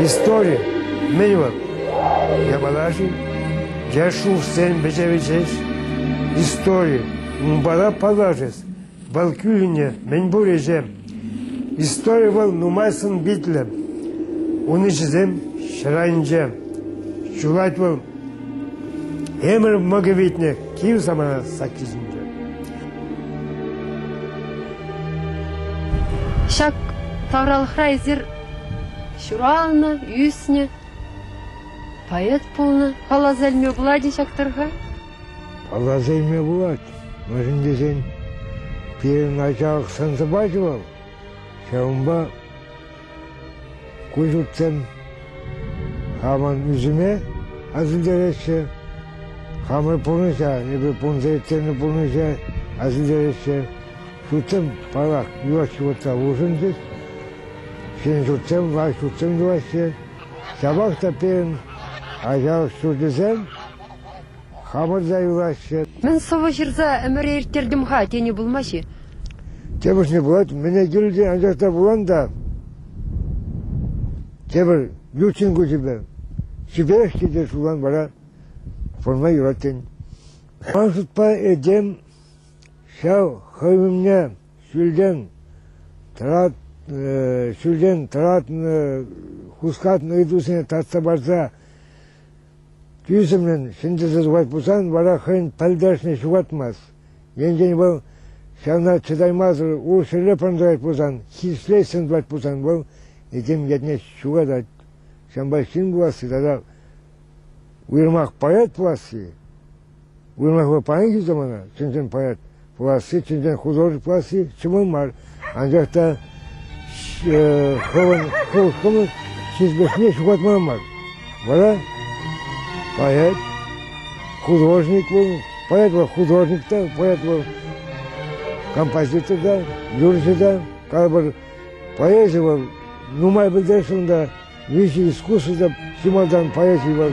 Истори мӗн вӑл? Япала-ши? Е шухӑшсен вӗҫевӗ ҫеҫ? Истори унпала паллашӗс, вӑл кӳлӗннӗ мӗнпур ӗҫе. Истори вӑл нумай сӑн-питлӗ. Ун ӗҫӗсем ҫӗр айӗнче. Ҫулать вӑл ӗмӗр мӑкӗ витнӗ кив самана сакки ҫинче. Ҫак тавралӑхра эсир ҫуралнӑ, ӳснӗ, поэт пулнӑ. Палласа илме пулать-и ҫак тӑрӑха? Палласа илме пулать. Мӗншӗн тесен пирӗн ачалӑх сӑн-сӑпачӗ вӑл. Ҫавӑнпа ку ҫуртсем хамӑн ӳсӗме асилтереҫҫӗ, хамӑр пурнӑҫа, эпир пурӑнса ирттернӗ пурнӑҫа асилтереҫҫӗ. Ҫуртсем, паллах, юлашки вӑхӑтра улшӑнчӗҫ. Ҫӗнӗ ҫуртсем, лайӑх ҫуртсем тӑваҫҫӗ. Ҫапах та пирӗн ачалӑх ҫурчӗсем хамӑр та юлаҫҫӗ. Мӗн сӑвӑ ҫырса ӗмӗре ирттертӗм-ха тени пулмасть-и? Тепӗршне пулать, мӗне килчӗ, анчах та пулан та тепӗр ют ҫын куҫӗпе чиперех килте шулан вара пурӑнма юрать тен. Ман шутпа этем ҫав хӑй умне ҫӳлтен тӑрат, ҫӳлтен тӑратнӑ, хускатнӑ ыйтусене татса парса тӳсӗмлӗн ҫӗнтерсе тухать пулсан вара хӑйӗн пӗлтерӗшне ҫухатмасть. Енчен вӑл ҫавна чӑтаймасӑр ҫӗрле пӑрӑнтарать пулсан, хирӗҫлессӗн тӑвать пулсан вӑл этем ятне ҫухатать. Ҫавӑнпа ҫын пуласси тата уйрӑмах поэт пуласси, уйрӑмах вӑл паянхи самана чӑн-чӑн поэт пуласси, чӑн-чӑн художник пуласси ҫӑмӑл мар. Анчах та хӑвӑн хӑвӑн ҫирӗплӗхне ҫухатмалла мар. Вара поэт, художник вӑл, поэт вӑл художник та, поэт вӑл композитор та, юрӑҫӑ та, калӑпӑр, поэзи вӑл нумай пӗлтерӗшлӗ унта виҫӗ искусство та чи малтан поэзи вӑл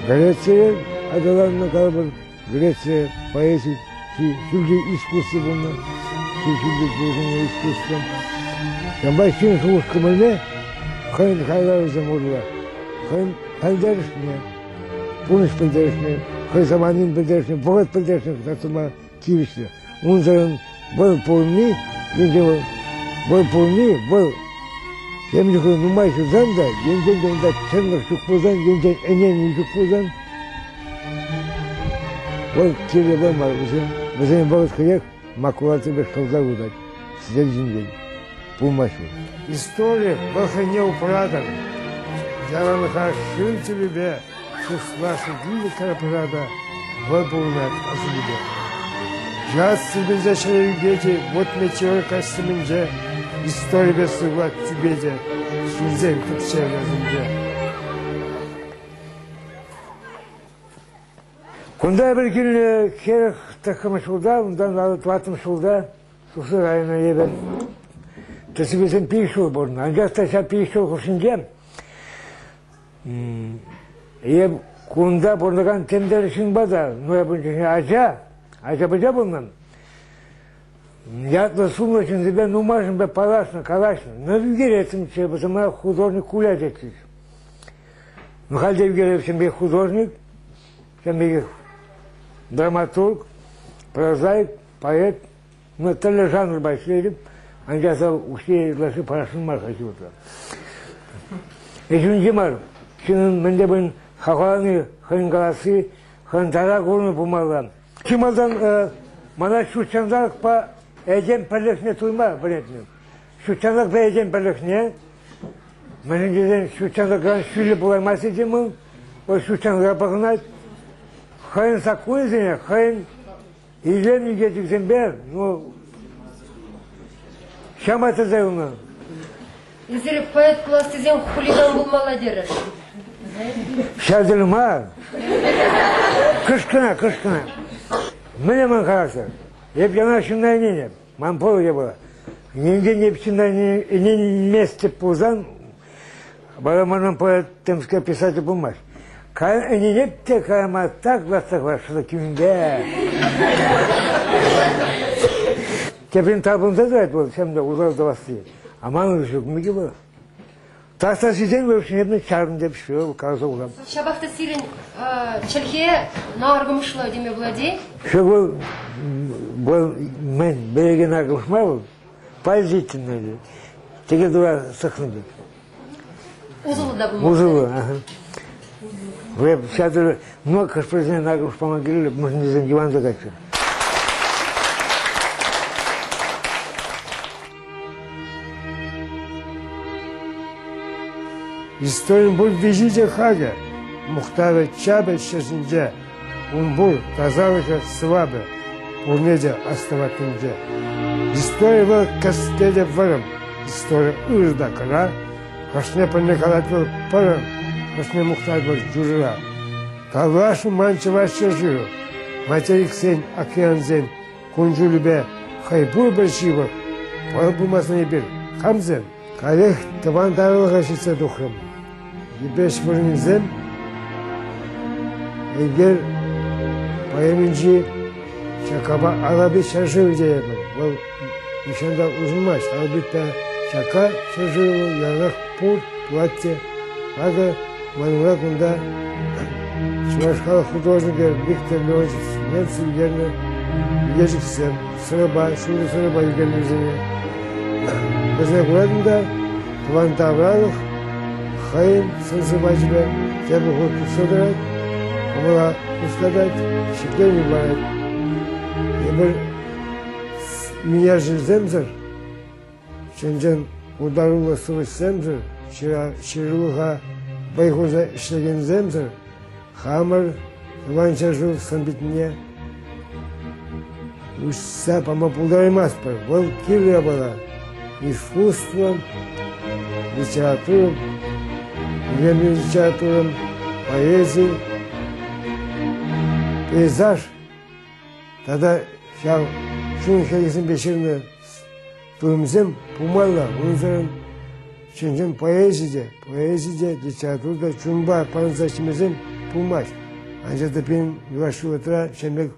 Грецире аталаннӑ, калӑпӑр, Греция поэзи чи ҫӳлти искусство пулнӑ, чи ҫӳлти пулнӑ искусство. Ҫавӑнпа ҫын шухӑш-кӑмӑлне хӑйӗн хайлавӗсем урлӑ, хӑйӗн пӗлтерӗшне, пурнӑҫ пӗлтерӗшне, хӑй саманин пӗлтерӗшне, вӑхӑт пӗлтерӗшне кӑтартма тивӗҫлӗ. Унсӑрӑн вӑл пурӑнни, енчен вӑл, вӑл пурӑнни, вӑл тем чухлӗ нумай ҫырсан та, енчен те унта чӑнлӑх ҫук пулсан, енчен ӗненӳ ҫук пулсан, вӑл кирлӗ вӑл мар вӗсем. Вӗсен вӑхӑт хӑех макулатура пек шӑлса утать сӗтел ҫинчен. Пулмасть вӑл. Истори вӑл хӑйне упратӑр. Яланлӑха шыв тӗпӗпе Шуслашӑ килнӗ карапра та вӑл пурӑнать асӑннипе. Час сирпӗнсе ҫӗре ӳкет-и вот метеор каҫсемӗнче историпе сывлать тӳпе те ҫынсен тӗпчев асӗнче. Кунта эпир килнӗ 49-мӗш ҫулта, унтан 54-мӗш ҫулта тухса кайнӑ эпӗ. Тӗсӗпесем пилӗк ҫул пурӑннӑ. Анчах та ҫав пилӗк ҫул хушшинче Эп кунта пурӑнакан темтер ҫынпа та, ну эп ун чухне ача, ача-пӑча пулнӑ. Ятлӑ-сумлӑ ҫынсемпе нумайшӑнпа паллашнӑ, калаҫнӑ. Ну ӳкереттӗмччӗ, вӗсем художник Куля тетчӗҫ. Ну халь те ӳкереп ҫын пек художник, ҫын пекех драматург, прозаик, поэт. Ну, тӗрлӗ жанрпа ӗҫлетӗп, анчах та укҫи ытлашши парасшӑн мар хальхи вӑхӑтра. Ӗҫ мар, ҫыннӑн мӗнле пулин хавхалани, хӑйӗн каласси, хӑйӗн тара курнӑ пулмалла. Чи малтан мана ҫут ҫанталӑкпа этем пӗрлӗхне туйма вӗрентнӗ. Ҫут ҫанталӑкпа этем пӗрлӗхне, мӗншӗн тесен ҫут ҫанталӑкран ҫӳллӗ пулаймасть этем вӑл, вӑл ҫут ҫанталӑка пӑхӑнать, хӑйӗн саккунӗсене, хӑйӗн Илем ӳкерчӗксемпе, ну, ҫама тӗрсе юлнӑ. Эсир поэт пулас тесен хулиган пулмалла терӗр. Ҫав тӗл мар. Кӑшкӑна, кӑшкӑна. Мӗне ман характер? Эп яна ҫынна ӗненӗп. Ман пол было. Енчен эп ҫынна ӗненместӗп пулсан, вара манӑн поэт темскер писатель пулмасть. Ӗненеп те кайма так лартса хӑварасшӑн кӳнпе. Теприн тапӑнса тӑрать вӑл, ҫемье усал тӑвасси. А манӑн ҫук мӗке вӑл. Таҫта ҫитсен вӗсене чарӑн теп все каласа хурам. Ҫапах та сирӗн чӗлхе наркӑмӑшлӑ теме пулать-и? Ҫак вӑл вӑл мӗн береге наркӑмӑш мар вӑл, поразительный. Теке тура сӑхнӑ пек. Усӑллӑ та пулмалла. Усӑллӑ, аха. Эп ҫав ну, хӑш-пӗрисене наркӑмӑш пама кирлӗ, мӗншӗн тесен йӑванса кайччӑр. Историн пур виҫи те хакӗ, мухтавӗ чапӗ ҫӗр ун пур тасалӑхӗ сӑвапӗ, пурне те астӑвать тӗнче. Истори вӑл кӗске те вӑрӑм, истори ыр та кӑра, хӑшне пӗрне калать вӑл пӑрӑм, хӑшне мухтать вӑл юрӑра. Тавлашнӑ ман чӑваш ҫӗршывӗ, материксен, океансен Кун-ҫулӗпе хӑй пурпӗр ҫывӑх. Вӑл пулмасан эпир камсем? Каллех тӑван тавралӑха ҫитсе тухрӑм. Йӗпеҫ вырӑнӗсем Энгер поэминчи Чакапа Алапи ҫӗршывӗ тейӗпӗр. Вӑл нихҫан та улшӑнмасть. Алапипе Чака ҫӗршывӗ вӑл яланах пур, пулать те. Акӑ манра кунта чӑваш халӑх художникӗ Виктор Леонтьев Немцев ӳкернӗ ӳкерчӗксем, сӑрӑпа, ҫутӑ сӑрӑпа ӳкернӗ вӗсене. Вӗсене куратӑн та тӑван тавралӑх хӑйӗн сӑн-сӑпачӗпе тепӗр хут тухса тӑрать, кӑмӑла хускатать, ҫӗкленӳ парать. Эпир ӳнерҫӗсемсӗр Чӑн-чӑн пултаруллӑ сӑвӑҫсемсӗр, ҫырулӑха вӑй хурса ӗҫлекенсемсӗр хамӑр Тӑван ҫӗршыв сӑн-питне уҫса пама пултараймастпӑр. Вӑл кирлӗ япала. Искусство, литература, илемлӗ литература, поэзи, пейзаж тата ҫав чун хӗлӗхсемпе ҫырнӑ туйӑмсем пулмалла. Унсӑрӑн чӑн-чӑн поэзи те, поэзи те, литература та чунпа парӑнса ӗҫлемесен пулмасть. Анчах та пирӗн юлашки вӑхӑтра ҫавӑн пек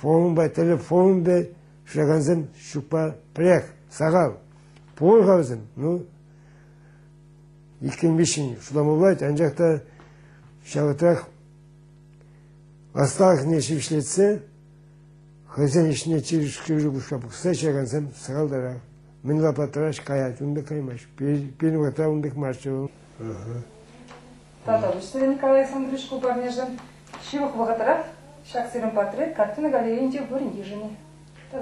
форумпа, тӗрлӗ форумпа шыракансем ҫукпа пӗрех, сахал. Пур-ха вӗсем, ну, иккӗн-виҫҫӗн шутлама пулать, анчах та ҫав вӑхӑтрах ӑсталӑхне ҫивӗчлетсе Хӑйсен ӗҫне чиркӳре пуҫра пухса ҫыракансем сахалтарах. Мӗн лаплаттараҫ каять, ун пек каймасть. Пирӗн вӑхӑтра ун пек марччӗ вӑл. Тата вӗҫлерӗ Николай Александрович ку парнешӗн. Ҫывӑх вӑхӑтрах ҫак сирӗн портрет картина галерейинче вырӑн йышӑнӗ.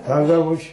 Тавтапуҫ.